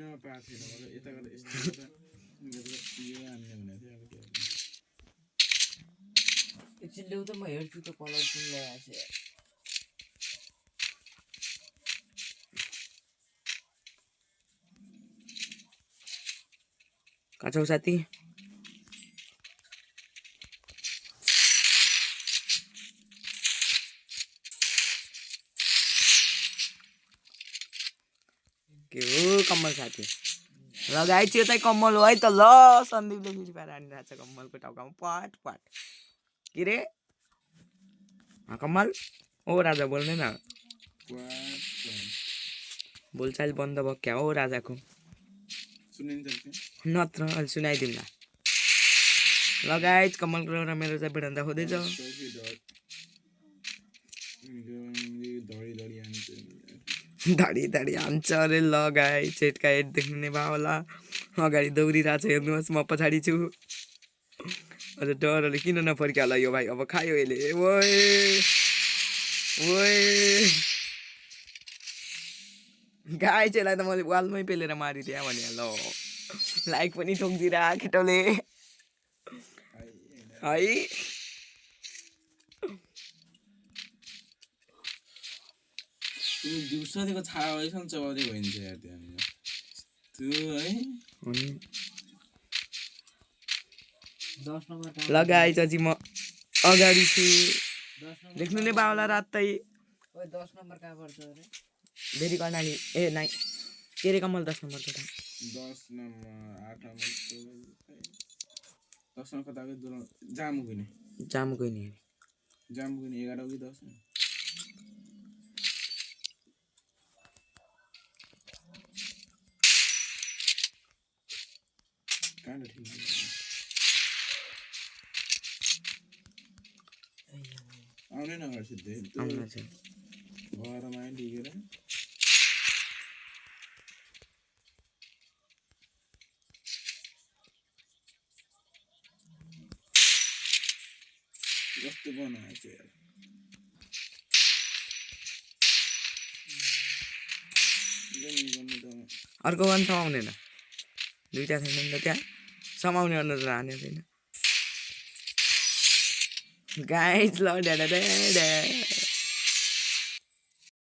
किनेमा पाएको थिएन मलाई यता गर्दा यस्तो गर्दा यो हान्ने भने थियो अब के एकछिन ल्याउ त म हेर्छु त कलर कुन ल्याएछ काछौ साथी के हो कम्मल साथी लगाइ चाहिँ यतै कम्मल हो है त ल सन्दीपले फेरि पाएर हानिरहेको छ कम्मलको टाउकामा पट पट के रे कम्मल ओ राजा बोल्दैन बोलचाल बन्द भयो क्या हो राजाको नत्र अहिले सुनाइदिउँ न लगाइज कम्मलको र मेरो चाहिँ भिडन्दा हुँदैछ धडी धडी हान्छ अरे लगाइ चेटका हेड देख्ने भयो होला अगाडि दौडिरहेको छ हेर्नुहोस् म पछाडि छु अझ डरले किन नफर्क्यो होला यो भाइ अब खायो यसले ओए ओए गाई चाहिँलाई त मैले वालमै पेलेर मारिदिएँ भने ल लाइक पनि ठोकिदिएर केटोले है दिउँसोदेखिको छाडा भएसम्म चबाउँदै भइन्छ यार त्यहाँनिर त्यो है लगाइ चाहिँ म अगाडि छु देख्नु नै बाउला रातै 10 नम्बर कहाँ पर्छ अरे भेरी कर्णाली ए नाइ के रे कमल 10 नम्बर को 10 नम्बर 8 नम्बर 10 नम्बर कता गयो जामु गइने नि 11 कि 10 कहाँ ठीक आउने नगर सिधै आउन छ घरमा लिएर कस्तो बनाएछ यार अर्को वान समाउँदैन दुईटा छैन नि त त्यहाँ समाउने अनुसार हाने छैन गाइज ल ड्याडा